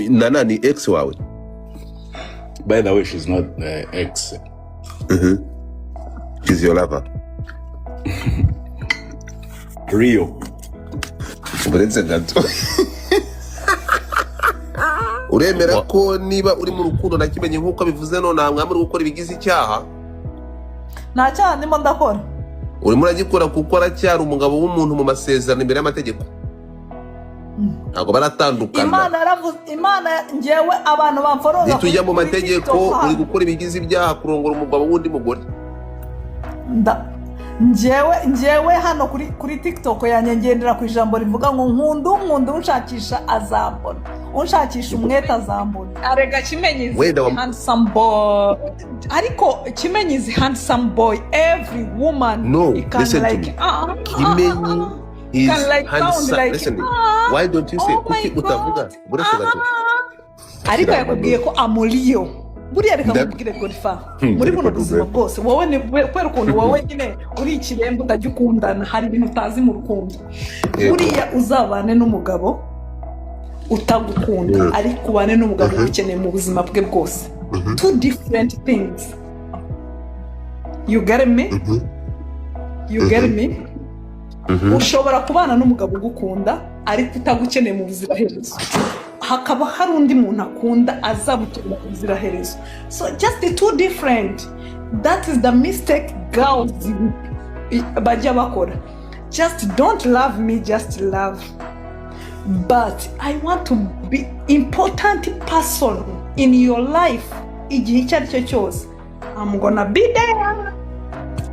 Nana ni ex wawe? By the way, she's not ex. She's your lover? Rio. Uretse gato, uremera ko niba uri mu rukundo na Kimenyi nk'uko bivuze none mwaba muri gukora ibigize icyaha? Nta cyaha ndimo ndakora. Urimo uragikora kuko aracyari umugabo w'umuntu mu masezerano imbere y'amategeko, ntabwo baratandukana. Imana yaravuze, Imana, njyewe abantu bamfollowinga Nitujya mu kuri mategeko, TikTok uri hano. gukora ibigize ibyaha, kurongora umugabo w'undi mugore. Njyewe hano kuri TikTok yanjye ngendera ku ijambo rivuga ngo nkunda unkunda, unshakisha azambona, unshakisha umwete azambona. Arega Kimenyi is Wenda handsome boy, ariko Kimenyi is handsome boy, every woman No, he can listen to like me. Ah, Kimenyi he is can like sound handsome. like Listen, ah, why don't you say oh my kuki utavuga? God. Buretse gato. Ah. Ariko yakubwiye ko amuriyo buriya, reka nkubwire, Gorifa, muri buno Ariko buzima Dube. bwose wowe ni kubera ukuntu wowe nyine uri ikiremba, utajya ukundana, hari ibintu utazi mu rukundo. Buriya uzabane n'umugabo utagukunda, ariko ubane n'umugabo ugukeneye mu buzima bwe bwose. Two different things, you get me? You get me? Ushobora kubana n'umugabo ugukunda ariko utagukeneye mu buziraherezo, hakaba hari undi muntu akunda azagukenera mu buziraherezo. So just the two different, that is the mistake girls bajya bakora. Just don't love me, just love, but I want to be important person in your life. Igihe icyo ari cyo cyose, I'm gonna be there.